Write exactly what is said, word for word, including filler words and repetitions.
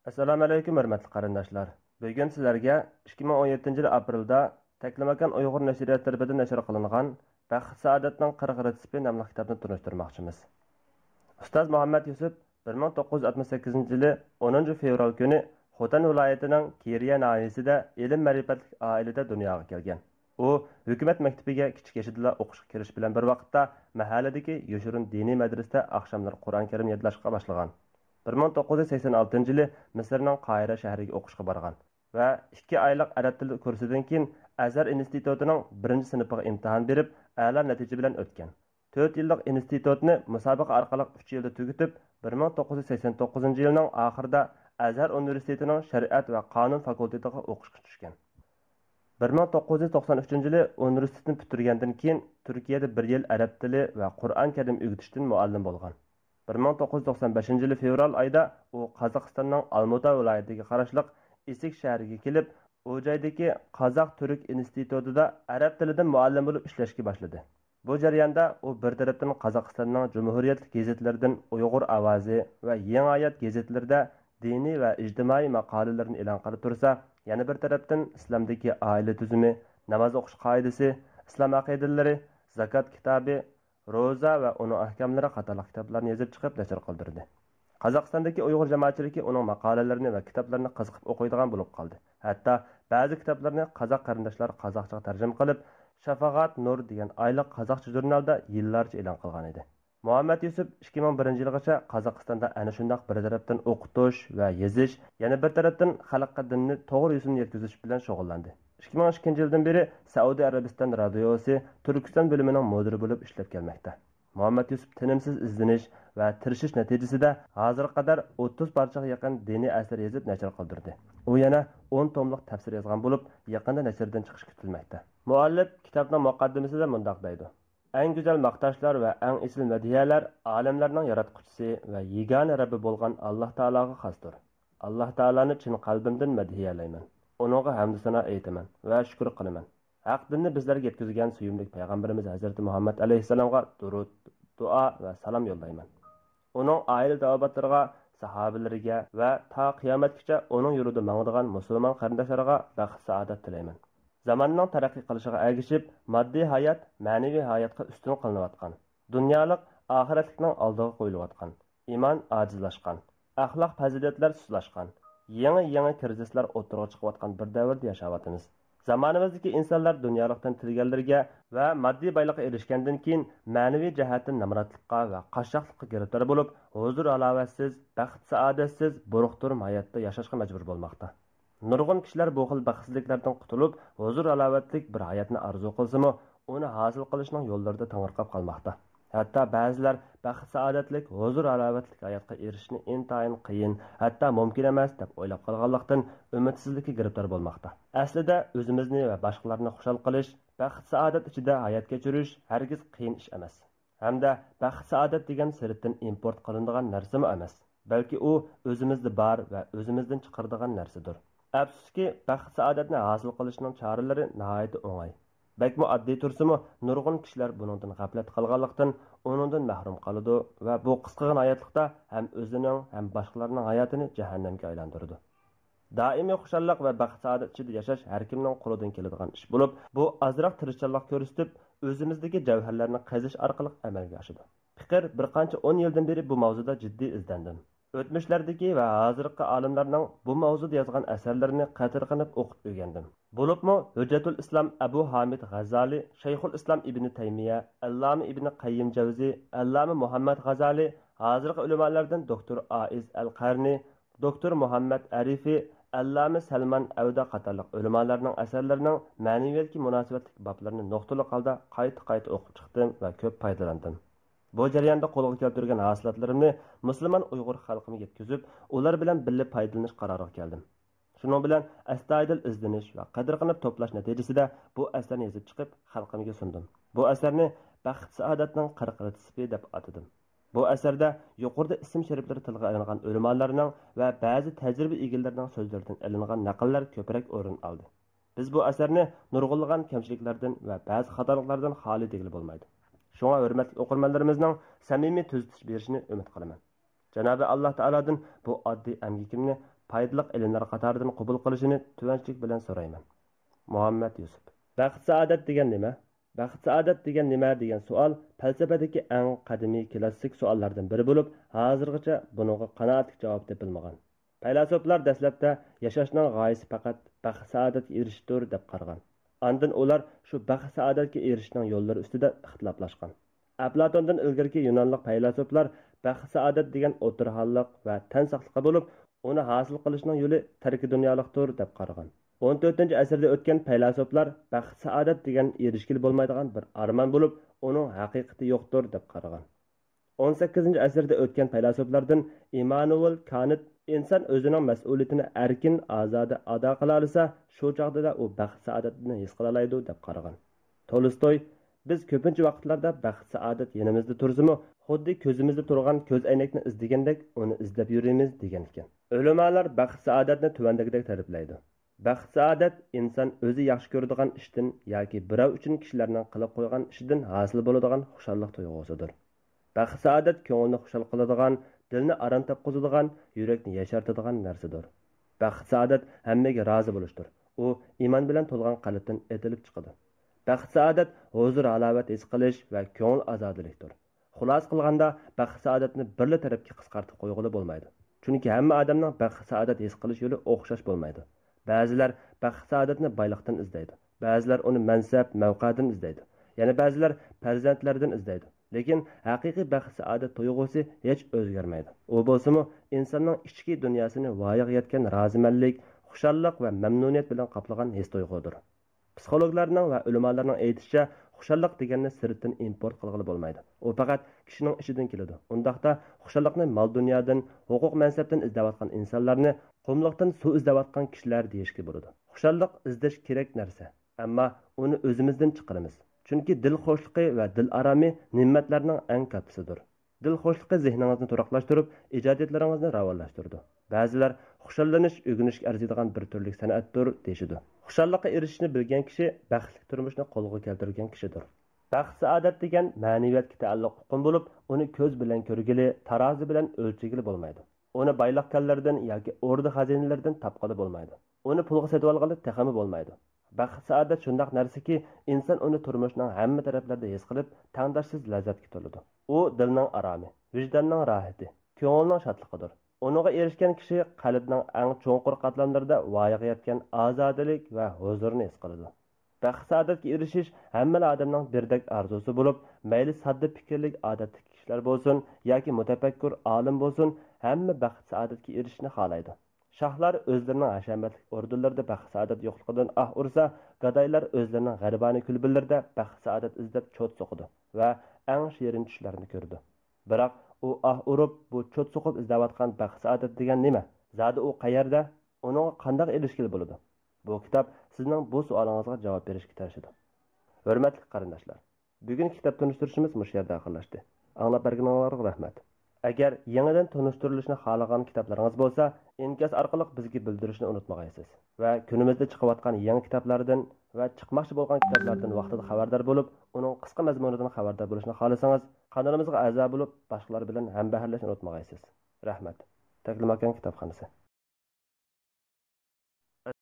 ئەسسالامۇئەلەيكۇم، ھۆرمەتلىك قېرىنداشلار! بۈگۈن سىلەرگە ئىككى مىڭ ئون يەتتىنچى يىلى ئاپرېلدا تەكلىماكان ئۇيغۇر نەشرىياتى تەرىپىدىن نەشر قىلىنغان بەخت سائادەتنىڭ قىرىق رېتسېپى ناملىق كىتابنى تونۇشتۇرماقچىمىز. ئۇستاز مۇھەممەد يۈسۈپ بىر مىڭ توققۇز يۈز ئاتمىش سەككىزىنچى يىلى ئونىنچى فېۋرال كۈنى خوتەن ۋىلايىتىنىڭ كېرىيە ناھىيەسىدە ئىلىم مەرىپەتلىك ئائىلىدە دۇنياغا كەلگەن. ئۇ ھۆكۈمەت مەكتىپىگە كىچىك يېشىدىلا ئوقۇشقا كىرىش بىلەن بىر ۋاقىتتا، مەھەللىدىكى يوشۇرۇن دىنىي مەدرىسىدە ئاخشاملىرى قۇرئان كەرىم يادلاشقا باشلىغان. بىر مىڭ توققۇز يۈز سەكسەن ئالتىنچى يىلى مىسىرنىڭ قاھىرە شەھىرىگە ئوقۇشقا بارغان ۋە ئىككى ئايلىق ئەرەب تىلى كۇرسىدىن كېيىن، ئەزھەر ئىنستىتۇتىنىڭ بىرىنچى سىنىپىغا ئىمتىھان بېرىپ، ئەلا نەتىجە بىلەن ئۆتكەن. تۆت يىللىق ئىنستىتۇتنى مۇسابىقە ئارقىلىق ئۈچ يىلدا تۈگىتىپ، بىر مىڭ توققۇز يۈز سەكسەن توققۇزىنچى يىلنىڭ ئاخىرىدا ئەزھەر ئۇنىۋېرسىتېتىنىڭ شەرىئەت ۋە قانۇن فاكۇلتېتىغا ئوقۇشقا چۈشكەن. بىر مىڭ توققۇز يۈز توقسان ئۈچىنچى يىلى ئۇنىۋېرسىتېتنى پۈتتۈرگەندىن كېيىن، تۈركىيەدە بىر يىل ئەرەب تىلى ۋە قۇرئان كەرىم ئۆگىتىشتىن مۇئەللىم بولغان. بىر مىڭ توققۇز يۈز توقسان بەشىنچى يىلى فېۋرال ئايىدا ئۇ قازاقىستاننىڭ ئالمۇتا ۋىلايىتىگە قاراشلىق ئىسىك شەھىرىگە كېلىپ، ئۇ جايدىكى قازاق تۈرك ئىنستىتۇتىدا ئەرەب تىلىدىن مۇئەللىم بولۇپ ئىشلەشكە باشلىدى. بۇ جەرياندا ئۇ بىر تەرەپتىن قازاقىستاننىڭ جۇمھۇرىيەتلىك گېزىتلىرىدىن ئۇيغۇر ئاۋازى ۋە يېڭى ھايات گېزىتلىرىدە دىنىي ۋە ئىجتىمائىي ماقالىلىرىنى ئېلان قىلىپ تۇرسا، يەنە بىر تەرەپتىن ئىسلامدىكى ئائىلە تۈزۈمى، ناماز ئوقۇش قائىدىسى، ئىسلام ئەقىدىلىرى، زاكات كىتابى، روزا ۋە ئۇنىڭ ئەھكاملىرى قاتارلىق كىتابلارنى يېزىپ چىقىپ نەشر قىلدۇردى. قازاقىستاندىكى ئۇيغۇر جامائەتچىلىكى ئۇنىڭ ماقالىلىرىنى ۋە كىتابلىرىنى قىزىقىپ ئوقۇيدىغان بولۇپ قالدى. ھەتتا بەزى كىتابلىرىنى قازاق قېرىنداشلار قازاقچىغا تەرجىمە قىلىپ، شافاغات نۇر دېگەن ئايلىق قازاقچە ژۇرنالدا يىللارچە ئېلان قىلغانىدى. مۇھەممەد يۈسۈپ ئىككى مىڭ بىرىنچى يىلغىچە قازاقىستاندا ئەنە شۇنداق بىر تەرەپتىن ئوقۇتۇش ۋە يېزىش، يەنە بىر تەرەپتىن خەلققە دىننى توغرا يۈزىنى يەتكۈزۈش بىلەن شۇغۇللاندى. ئىككى مىڭ ئىككىنچى يىلدىن بېرى سەئۇدى ئەرەبىستان رادىيوسى تۈركىستان بۆلۈمىنىڭ مۇدىرى بولۇپ ئىشلەپ كەلمەكتە. مۇھەممەد يۈسۈپ تىنىمسىز ئىزدىنىش ۋە تىرىشىش نەتىجىسىدە ھازىرغا قەدەر ئوتتۇز پارچىغا يېقىن دىنىي ئەسەر يېزىپ نەشر قىلدۇردى. ئۇ يەنە ئون توملۇق تەپسىر يازغان بولۇپ، يېقىندا نەشردىن چىقىشى كۈتۈلمەكتە. مۇئەللىپ كىتابنىڭ مۇقەددىمىسىدە مۇنداق دەيدۇ: ئەڭ گۈزەل ماختاشلار ۋە ئەڭ ئېسىل مەدھىيەلەر ئالەملەرنىڭ ياراتقۇچىسى ۋە يېگانە رەببى بولغان ئاللاھ تائالاغا خاستۇر. ئاللاھ تائالانى چىن قەلبىمدىن مەدھىيەلەيمەن. ئۇنىڭغا ھەمدۇسانا ئېيتىمەن ۋە شۈكۈر قىلىمەن. ھەق دىننى بىزلەرگە يەتكۈزگەن سۆيۈملۈك پەيغەمبىرىمىز ھەزرىتى مۇھەممەد ئەلەيھىسسالامغا دۇرۇت، دۇئا ۋە سالام يوللايمەن. ئۇنىڭ ئائىلە تاۋابىئاتلىرىغا، ساھابىلىرىگە ۋە تا قىيامەتكىچە ئۇنىڭ يولىدا ماڭىدىغان مۇسۇلمان قېرىنداشلارغا بەخت-سائادەت تىلەيمەن. زاماننىڭ تەرەققىي قىلىشىغا ئەگىشىپ، ماددىي ھايات مەنىۋى ھاياتقا ئۈستۈن قىلىنىۋاتقان، دۇنيالىق ئاخىرەتلىكنىڭ ئالدىغا قويۇلۇۋاتقان، ئىمان ئاجىزلاشقان، ئەخلاق پەزىلەتلەر سۇسلاشقان، يېڭى-يېڭى كىرىزىسلار ئوتتۇرىغا چىقىۋاتقان بىر دەۋردە ياشاۋاتىمىز. زامانىمىزدىكى ئىنسانلار دۇنيالىقتىن تىلگەنلىرىگە ۋە ماددىي بايلىققا ئېرىشكەندىن كېيىن، مەنىۋى جەھەتتىن نامراتلىققا ۋە قاششاقلىققا گىرىپتار بولۇپ، ھۇزۇر-ھالاۋەتسىز، بەخت-سائادەتسىز، بۇرۇق-تۇرۇم ھاياتتا ياشاشقا مەجبۇر بولماقتا. نۇرغۇن كىشىلەر بۇ خىل بەختسىزلىكلەردىن قۇتۇلۇپ، ھۇزۇر-ھالاۋەتلىك بىر ھاياتنى ئارزۇ قىلسىمۇ، ئۇنى ھاسىل قىلىشنىڭ يوللىرىدا تېڭىرقاپ قالماقتا. ھەتتا بەزىلەر بەخت-سائادەتلىك، ھۇزۇر-ھالاۋەتلىك ھاياتقا ئېرىشىشنى ئىنتايىن قىيىن، ھەتتا مۇمكىن ئەمەس دەپ ئويلاپ قالغانلىقتىن، ئۈمىدسىزلىككە گىرىپتار بولماقتا. ئەسلىدە ئۆزىمىزنى ۋە باشقىلارنى خۇشال قىلىش، بەخت-سائادەت ئىچىدە ھايات كەچۈرۈش ھەرگىز قىيىن ئىش ئەمەس. ھەمدە بەخت-سائادەت دېگەن سىرتتىن ئىمپورت قىلىنىدىغان نەرسىمۇ ئەمەس، بەلكى ئۇ ئۆزىمىزدە بار ۋە ئۆزىمىزدىن چىقىرىدىغان نەرسىدۇر. ئەپسۇسكى، بەخت-سائادەتنى ھاسىل قىلىشنىڭ چارىلىرى ناھايىتى ئوڭاي. بەكمۇ ئاددىي تۇرسىمۇ، نۇرغۇن كىشىلەر بۇنىڭدىن غەپلەت قىلغانلىقتىن، ئۇنىڭدىن مەھرۇم قالىدۇ ۋە بۇ قىسقىغىنە ھاياتلىقتا ھەم ئۆزىنىڭ، ھەم باشقىلارنىڭ ھاياتىنى جەھەننەمگە ئايلاندۇرىدۇ. دائىمىي خۇشاللىق ۋە بەخت-سائادەت ئىچىدە ياشاش ھەر كىمنىڭ قولىدىن كېلىدىغان ئىش بولۇپ، بۇ ئازراق تىرىشچانلىق كۆرسىتىپ، ئۆزىمىزدىكى جەۋھەرلەرنى قېزىش ئارقىلىق ئەمەلگە ئاشىدۇ. پېقىر بىر قانچە ئون يىلدىن بېرى بۇ ماۋزۇدا جىددىي ئىزدەندىم. ئۆتمۈشلەردىكى ۋە ھازىرقى ئالىملارنىڭ بۇ ماۋزۇدا يازغان ئەسەرلىرىنى قېتىرقىنىپ ئوقۇپ ئۆگەندىم. بولۇپمۇ ھۆججەتۇل ئىسلام ئەبۇ ھامىد غەززالى، شەيخۇل ئىسلام ئىبنى تەيمىيە، ئەللامە ئىبنى قەييىم جەۋزى، ئەللامە مۇھەممەد غەززالى، ھازىرقى ئۆلىمالىرىدىن دوكتور ئائىز ئەل قەرنى، دوكتور مۇھەممەد ئەرىفى، ئەللامە سەلمان ئەۋدە قاتارلىق ئۆلىمالارنىڭ ئەسەرلىرىنىڭ مەنىۋىيەتكە مۇناسىۋەتلىك بابلىرىنى نۇقتىلىق ھالدا قايتا-قايتا ئوقۇپ چىقتىم ۋە كۆپ پايدىلاندىم. بۇ جەرياندا قولغا كەلتۈرگەن ھاسىلاتلىرىمنى مۇسۇلمان ئۇيغۇر خەلقىمگە يەتكۈزۈپ، ئۇلار بىلەن بىللە پايدىلىنىش قارارىغا كەلدىم. شۇنىڭ بىلەن ئەستايىدىل ئىزدىنىش ۋە قېتىرقىنىپ توپلاش نەتىجىسىدە بۇ ئەسەرنى يېزىپ چىقىپ، خەلقىمگە سۇندۇم. بۇ ئەسەرنى بەخت-سائادەتنىڭ قىرىق رېتسېپى دەپ ئاتىدىم. بۇ ئەسەردە يۇقىرىدا ئىسىم شەرىپلىرى تىلغا ئېلىنغان ئۆلىمالارنىڭ ۋە بەزى تەجرىبە ئىگىلىرىنىڭ سۆزلىرىدىن ئېلىنغان نەقىللەر كۆپرەك ئورۇن ئالدى. بىز بۇ ئەسەرنى نۇرغۇنلىغان كەمچىلىكلەردىن ۋە بەزى خاتالىقلاردىن خالىي دېگىلى بولمايدۇ. شۇڭا ھۆرمەتلىك ئوقۇرمەنلىرىمىزنىڭ سەمىمىي تۈزىتىش بېرىشىنى ئۈمىد قىلىمەن. جانابى ئاللاھ تائالادىن بۇ ئاددىي ئەمگىكىمنى پايدىلىق ئىلىملەر قاتارىدىن قوبۇل قىلىشىنى تۆۋەنچىلىك بىلەن سورايمەن. مۇھەممەد يۈسۈپ. بەخت-سائادەت دېگەن نېمە؟ بەخت-سائادەت دېگەن نېمە دېگەن سوئال پەلسەپىدىكى ئەڭ قەدىمىي كلاسسىك سوئاللاردىن بىرى بولۇپ، ھازىرغىچە بۇنىڭغا قانائەتلىك جاۋاب تېپىلمىغان. پەيلاسوپلار دەسلەپتە ياشاشنىڭ غايىسى پەقەت بەخت-سائادەتكە ئېرىشىشتۇر دەپ قارىغان. ئاندىن ئۇلار شۇ بەخت-سائادەتكە ئېرىشىشنىڭ يوللىرى ئۈستىدە ئىختىلاپلاشقان. ئەپلاتوندىن ئىلگىرىكى يۇنانلىق پەيلاسوپلار بەخت-سائادەت دېگەن ئوتتۇرىھاللىق ۋە تەن ساقلىقى بولۇپ، ئۇنى ھاسىل قىلىشنىڭ يولى تەركىدۇنيالىقتۇر دەپ قارىغان. ئون تۆتىنچى ئەسىردە ئۆتكەن پەيلاسوپلار بەخت-سائادەت دېگەن ئېرىشكىلى بولمايدىغان بىر ئارمان بولۇپ، ئۇنىڭ ھەقىقىتى يوقتۇر دەپ قارىغان. ئون سەككىزىنچى ئەسىردە ئۆتكەن پەيلاسوپلاردىن ئىممانۇئېل كانت ئىنسان ئۆزىنىڭ مەسئۇلىيىتىنى ئەركىن، ئازادە ئادا قىلالىسا، شۇ چاغدىلا ئۇ بەخت-سائادەتنى ھېس قىلالايدۇ دەپ قارىغان. تولستوي، بىز كۆپىنچە ۋاقىتلاردا بەخت-سائادەت يېنىمىزدا تۇرسىمۇ، خۇددى كۆزىمىزدە تۇرغان كۆز ئەينەكنى ئىزدىگەندەك ئۇنى ئىزدەپ يۈرىمىز دېگەن ئىكەن. ئۆلىمالار بەخت-سائادەتنى تۆۋەندىكىدەك تەرىپلەيدۇ. بەخت-سائادەت ئىنسان ئۆزى ياخشى كۆرىدىغان ئىشتىن ياكى بىراۋ ئۈچۈن كىشىلەرنىڭ قىلىپ قويغان ئىشىدىن ھاسىل بولىدىغان خۇشاللىق تۇيغۇسىدۇر. بەخت-سائادەت كۆڭۈلنى خۇشال قىلىدىغان، دىلنى ئارام تاپقۇزىدىغان، يۈرەكنى ياشارتىدىغان نەرسىدۇر. بەخت-سائادەت ھەممىگە رازى بولۇشتۇر. ئۇ ئىمان بىلەن تولغان قەلبتىن ئېتىلىپ چىقىدۇ. بەخت-سائادەت ھۇزۇر-ھالاۋەت ھېس قىلىش ۋە كۆڭۈل ئازادىلىكتۇر. خۇلاسە قىلغاندا، بەخت-سائادەتنى بىرلا تەرەپكە قىسقارتىپ قويغىلى بولمايدۇ. چۈنكى ھەممە ئادەمنىڭ بەخت-سائادەت ھېس قىلىش يولى ئوخشاش بولمايدۇ. بەزىلەر بەخت-سائادەتنى بايلىقتىن ئىزدەيدۇ. بەزىلەر ئۇنى مەنسەپ، مەۋقەدىن ئىزدەيدۇ. يەنە بەزىلەر پەرزەنتلەردىن ئىزدەيدۇ. لېكىن ھەقىقىي بەخت-سائادەت تۇيغۇسى ھېچ ئۆزگەرمەيدۇ. ئۇ بولسىمۇ ئىنساننىڭ ئىچكى دۇنياسىنى ۋايىغا يەتكەن رازىمەنلىك، خۇشاللىق ۋە مەمنۇنىيەت بىلەن قاپلىغان ھېس تۇيغۇدۇر. پسىخولوگلارنىڭ ۋە ئۆلىمالارنىڭ ئېيتىشىچە، خۇشاللىق دېگەننى سىرتتىن ئىمپورت قىلغىلى بولمايدۇ. ئۇ پەقەت كىشىنىڭ ئىچىدىن كېلىدۇ. ئۇنداقتا خۇشاللىقنى مال-دۇنيادىن، ھوقۇق-مەنسەپتىن ئىزدەۋاتقان ئىنسانلارنى قۇملۇقتىن سۇ ئىزدەۋاتقان كىشىلەر دېيىشكە بولىدۇ. خۇشاللىق ئىزدەش كېرەك نەرسە، ئەمما ئۇنى ئۆزىمىزدىن چىقىرىمىز. چۈنكى دىل خۇشلۇقى ۋە دىل ئارامى نېمەتلەرنىڭ ئەڭ كاتتىسىدۇر. دىل خۇشلۇقى زېھنىڭىزنى تۇراقلاشتۇرۇپ، ئىجادىيەتلىرىڭىزنى راۋانلاشتۇرىدۇ. بەزىلەر خۇشاللىنىش ئۆگىنىشكە ئەرزىيدىغان بىر تۈرلۈك سەنئەتتۇر، دېيىشىدۇ. خۇشاللىققا ئېرىشىشنى بىلگەن كىشى بەختلىك تۇرمۇشنى قولغا كەلتۈرگەن كىشىدۇر. بەخت-سائادەت دېگەن مەنىۋىيەتكە تەئەللۇق ئۇقۇم بولۇپ، ئۇنى كۆز بىلەن كۆرگىلى، تارازا بىلەن ئۆلچىگىلى بولمايدۇ. ئۇنى بايلىق كانلىرىدىن ياكى ئوردا-خەزىنىلىرىدىن تاپقىلى بولمايدۇ. ئۇنى پۇلغا سېتىۋالغىلى تېخىمۇ بولمايدۇ. بەخت-سائادەت شۇنداق نەرسىكى، ئىنسان ئۇنى تۇرمۇشنىڭ ھەممە تەرەپلىرىدە ھېس قىلىپ، تەڭداشسىز لەززەتكە تولىدۇ. ئۇ دىلنىڭ ئارامى، ۋىجداننىڭ راھىتى، كۆڭۈلنىڭ شادلىقىدۇر. ئۇنىڭغا ئېرىشكەن كىشى قەلبنىڭ ئەڭ چوڭقۇر قاتلاملىرىدا ۋايىغا يەتكەن ئازادىلىك ۋە ھۇزۇرنى ھېس قىلىدۇ. بەخت-سائادەتكە ئېرىشىش ھەممىلا ئادەمنىڭ بىردەك ئارزۇسى بولۇپ، مەيلى ساددا پىكىرلىك ئادەتتىكى كىشىلەر بولسۇن ياكى مۇتەپەككۇر ئالىم بولسۇن، ھەممە بەخت-سائادەتكە ئېرىشىشنى خالايدۇ. شاھلار ئۆزلىرىنىڭ ھەشەمەتلىك ئوردىلىرىدا بەخت-سائادەت يوقلۇقىدىن ئاھ ئۇرسا، گادايلار ئۆزلىرىنىڭ غەرىبانە كۈلبىلىرىدە بەخت-سائادەت ئىزدەپ چوت سوقىدۇ ۋە ئەڭ شېرىن چۈشلەرنى كۆرىدۇ. بىراق ئۇ ئاھ ئۇرۇپ، بۇ چوت سوقۇپ ئىزدەۋاتقان بەخت-سائادەت دېگەن نېمە؟ زادى ئۇ قەيەردە؟ ئۇنىڭغا قانداق ئېرىشكىلى بولىدۇ؟ بۇ كىتاب سىزنىڭ بۇ سوئالىڭىزغا جاۋاب بېرىشكە تىرىشىدۇ. ھۆرمەتلىك قېرىنداشلار، بۈگۈنكى كىتاب تونۇشتۇرۇشىمىز مۇشۇ يەردە ئاخىرلاشتى. ئاڭلاپ بەرگىنىڭلارغا رەھمەت. ئەگەر يېڭىدىن تونۇشتۇرۇلۇشنى خالىغان كىتابلىرىڭىز بولسا، ئىنكاس ئارقىلىق بىزگە بىلدۈرۈشنى ئۇنتۇمىغايسىز. ۋە كۈنىمىزدە چىقىۋاتقان يېڭى كىتابلاردىن ۋە چىقماقچى بولغان كىتابلاردىن ۋاقتىدا خەۋەردار بولۇپ، ئۇنىڭ قىسقا مەزمۇنىدىن خەۋەردار بولۇشنى خالىسىڭىز، قانىلىمىزغا ئەزا بولۇپ، باشقىلار بىلەن ھەمبەھىرلەشنى ئۇنتۇمىغايسىز. رەھمەت. تەكلىماكان كىتابخانىسى.